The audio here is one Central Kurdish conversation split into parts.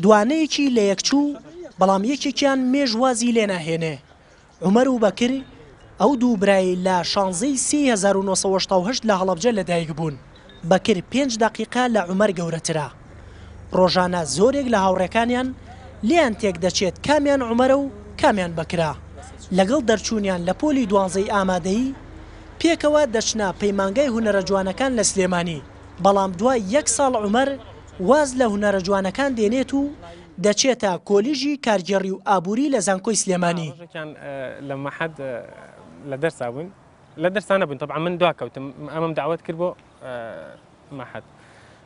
دوانەیەکی لەیەکچوو، بەڵام یەکێکیان مێژ وازی لێناهێنێ. عومەر و بەکر، ئەو دوو برایەی لە شانزە ی سێی 1988 لە هەڵەبجە لەدایک بوون، بەکر پێنج دەقیقە لە عومەر گەورەترە. ڕۆژانە زۆرێک لە هاوڕێکانیان لێیان تێکدەچێت کامیان عومەرە و کامیان بەکرە. لەگەڵ دەرچوونیان لە پۆلی دوانزەی ئامادەیی، پێکەوە دەچنە پەیمانگای هونەرە جوانەکان لە سلێمانی، بەڵام دوای یەک ساڵ عومەر واز لە هونەرە جوانەکان دێنێت و دەچێتە کۆلیژی کارگێڕی و ئابووری لە زانکۆی سلێمانی. ڕۆژێکیان لە مەحەد لە دەرسا بووین، لە دەرسا نەبووین تەبعەن من دواکەوتم، ئەمەم دەعوەت کرد بۆ مەحەد.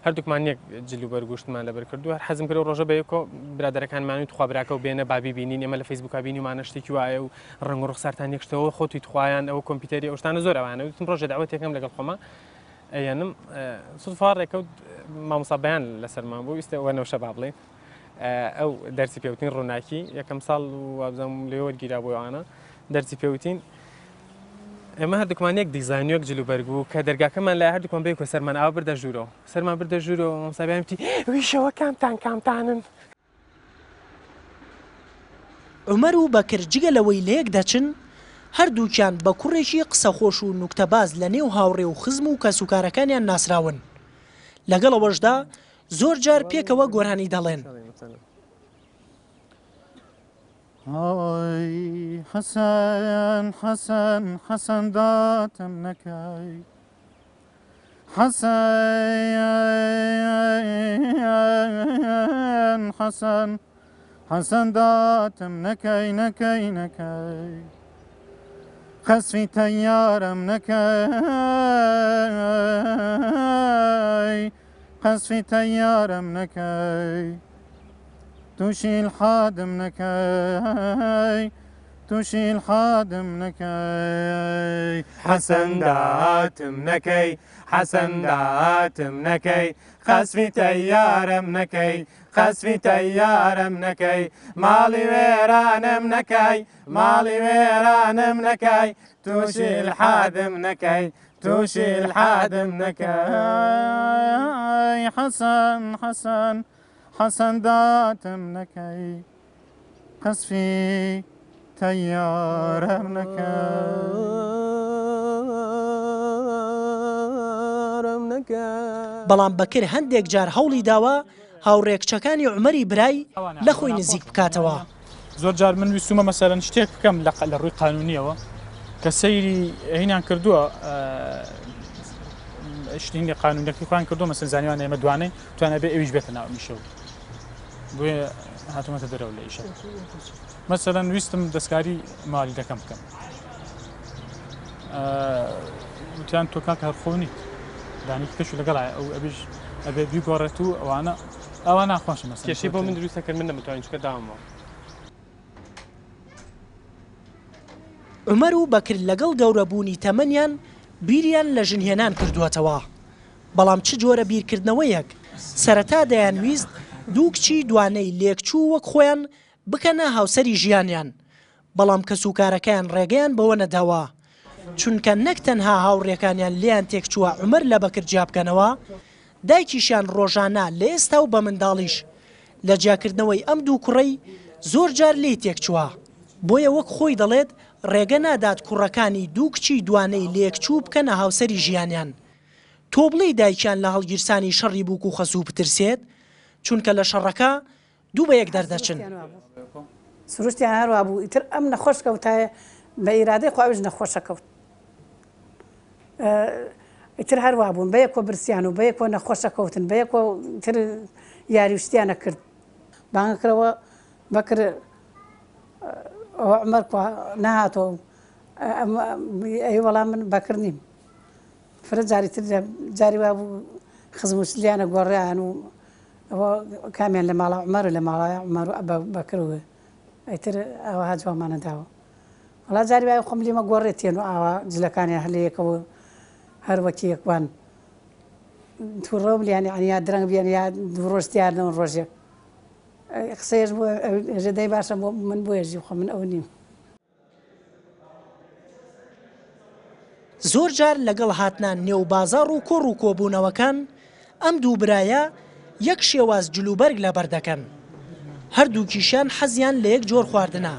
هەردووکمان یەک جل و بەرگ و شتمان لەبەر کردو هەر حەزم کرد ئەو ڕۆژە بەیەکۆ برادەرەکانمان وت تخوا براکەو بێنە با بیبینین ئێمە لە فەیسبووکا بینیومانە شتێکی وایە و ڕەنگ و ڕوخسارتان یەک شتەوە خۆتی تخوایان ئەوە کۆمپیوتەری ئەو شتانە زۆر ئەوانە وتم ڕۆژێ دەعوەتێکم لەگەڵ خۆما ئەیەنم سودفا ڕێکەوت مامۆستا بەیان لەسەرمان بوو ئیستە وەنەوشە با بڵێین ئەو دەرسی پێوتین ڕووناکی یەکەم ساڵ وابزانم لێ وەرگیرا بۆ ئەوانە دەرسی پێوتین ئێمە هەردووکمان یەک دیزاین و یەک جل و بەرگ بوو کە دەرگاکەمان لای هەردووکمان بەیەکەوە سەرمان ئاوا بردە ژوورەوە سەرمان بردە ژوورەوە مامۆستا بەیان وتی ویشەوە کامتان کامتانن. عومەر و بەکر جگە لەوەی لەیەک دەچن، هەردووکیان بە کوڕێکی قسەخۆش و نوکتەباز لە نێو هاوڕێ و خزم و کەسوکارەکانیان ناسراون. لەگەڵ ئەوەشدا زۆر جار پێکەوە گۆرانی دەڵێن. ئای حەسەن حەسەن حەسەن داتم نەکەی حەسەن حەسەن حەسەن داتم نەکەی نەکەی نەکەی قەسفی تەیارم نەکەی قەسفی تەیارم نەکەی تووشی الحادم نەکەی تووشی الحادم نەکەی. حەسەن داتم نەکەی حەسەن داتم نەکەی قەسفی تەیارەم نەکەی قەسفی تەیارەم نەکەی ماڵی وێرانم نەکەی ماڵی وێرانم نەکەی تووشی الحادم نەکەی تووشی الحادم نەکەی. حەسەن حەسەن حەسەن داتم نەکەی قەسفی تەیارەم نەکەی. بەڵام بەکر هەندێک جار هەوڵی داوە هاوڕێ کچەکانی عومەری برای لە خۆی نزیک بکاتەوە. زۆر جار من ویستومە مەسەلەن شتێک بکەم لە لە ڕووی قانونیەوە کە سەیری هینیان کردووە شتینی قانونەکەی خۆیان کردووە مەسەن زانیوان ئێمە دوانەی توانە بێ ئەویش بێتە ناو ئیشەوە بۆیە هاتومەتە دەرەوە لە ئیشە مەسەلەن ویستم دەستکاری مالیدەکەم بکەم وتیان تۆ کاکە هەر خۆ نیت دانیکی کەش لەگەڵ ئەو ئەبیش ئەبێ بیگۆڕێت و ئەوانە ئەوە ناخۆشە مەسەلەن کێشەی بۆ من دروست نەکرد من نەمتوانی چونکە داومەوە. عومەر و بەکر لەگەڵ گەورەبوونی تەمەنیان بیریان لە ژنهێنان کردووەتەوە، بەڵام چ جۆرە بیرکردنەوەیەک، سەرەتا دەیانویست دوو کچی دوانەی لێکچوو وەک خۆیان بکەنە هاوسەری ژیانیان، بەڵام کەسوکارەکەیان ڕێگەیان بەوە نەداوە، چونکە نەک تەنها هاوڕێکانیان لێیان تێکچووە عومەر لە بەکر جیابکەنەوە، دایکیشیان ڕۆژانە لە ئێستا و بە منداڵیش لە جیاکردنەوەی ئەم دوو کوڕەی زۆر جار لێی تێکچووە، بۆیە وەک خۆی دەڵێت ڕێگە نادات کوڕەکانی دوو کچی دوانەی لێکچوو بکەنە هاوسەری ژیانیان. تۆ بڵێی دایکیان لە هەڵگیرسانی شەڕی بووک و خەسوو بترسێت؟ چونکە لە شەڕەکە دوو بە یەک دەردەچن. سروشتیان هەر وابوو ئیتر ئەم نەخۆش کەوتایە بە ئیرادەی خوا ئەویش نەخۆشە کەوت ئیتر هەر وابوون بەیەکۆ برسیان و بەیەکۆ نەخۆشە کەوتن بەیەکۆ تر یاری و شتیانە کرد بانگ کرەوە بەکر ئەوە عومەر کوا نەهاتەوە ئەی وەڵام من بەکر نیم فرە جاری تر جاری وابوو خزم و شتلیانە گۆڕیان و ئەوە کامیان لە ماڵە عومەر لە ماڵە عومەر و بەکر و ئیتر ئاوەها جوابمانە داوە وەڵا جاری وایە خۆم لێمە گۆڕێ تێن و ئاوا جلەکانیان هەر لە یەکەوە هەر وەکی یەکوان تووڕەوم لیان یعنی یا درەنگ بێن یا دوو ڕۆژ دیار نەون ڕۆژێک قسەیەش بۆ ئێژێ دەی باشە بۆ من بۆیە ژی خۆ من ئەو نیم. زۆر جار لەگەڵ هاتنە نێو بازاڕ و کۆڕ و کۆبوونەوەکان، ئەم دوو برایە یەک شێواز جلوبەرگ لەبەر دەکەن. هەردووکیشیان حەزیان لە یەک جۆر خواردنە.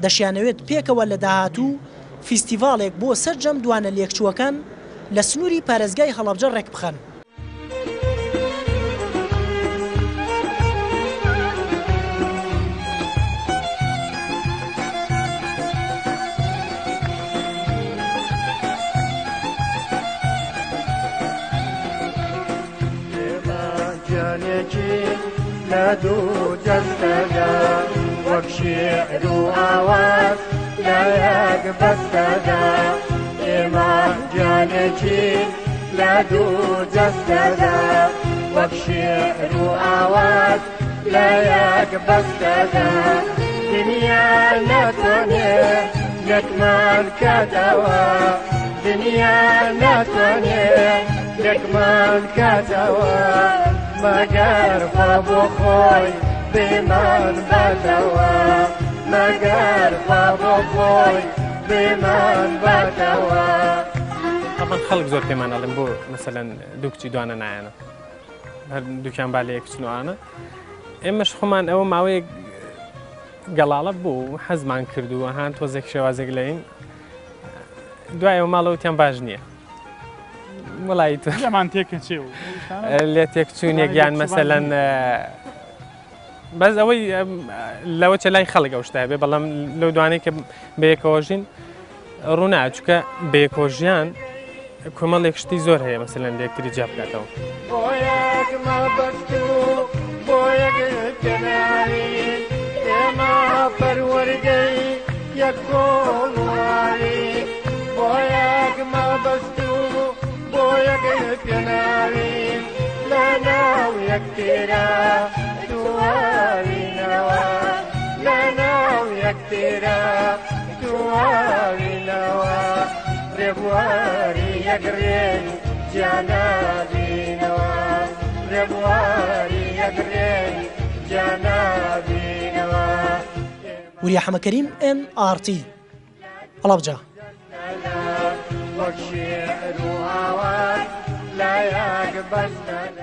دەشیانەوێت پێکەوە لە داهاتوو فیستیڤاڵێک بۆ سەرجەم دوانە لێکچووەکان لە سنووری پارێزگای هەڵەبجە ڕێکبخەن. لە دوو جەستەدا وەک شیعر و ئاواز لە یەک بەستەدا ئێمە گیانێکین لە دوو جەستەدا وەک شیعر و ئاواز لە یەک بەستەدا دنیا ناتوانێ یەکمان کاتەوە دنیا ناتوانێ یەکمان کاتەوە مەگەر خوا بۆ خۆی بێمان باتەوە مەگەر خوا بۆ خۆی بێمان باتەوە. طبعا خەڵک زۆر پێمان ئەڵێن بۆ مەسەلەن دوو کچی دوانە نایەنە هەر دووکیان با لە یەک بچن و ئانە ئێمەش خۆمان ئەوە ماوەیەک گەڵاڵە بوو حەزمان کردو هان تۆزێک شێوازێک لەین دوایەوە ماڵەوەتیان باش نییە وڵی لەمان تێکەچێ و لێ تێکچوونێک یان مەسەلەن بەس ئەوەی لەوە چە لای خەڵک ئەو شتە بێ بەڵام لەو دوانەی کە بەیەکەوەژین ڕوونا چکە بەیەکۆژیان کۆمەڵێک شتی زۆر هەیە مەسەلەن لە یەکتری جیا بکاتەوە. بۆ یەک مەبەست و بۆ یەک پێناوین ئێمە پەروەردەی یەک کۆڵ و ئاوین بۆ یەک مەبەست و بۆ یەک پێناوین لە ناو یەکترا تواوینەوە لە ناو یەکترا تواوینەوە ڕێبواری یەک ڕێ جیا نابینەوە ڕێبواری یەک ڕێ جیا نابینەوە. وریا حەمەکەریم، ئێن ئاڕ تی، هەڵەبجە. وەک شیعر و ئاواز لە یەک بەستەدا.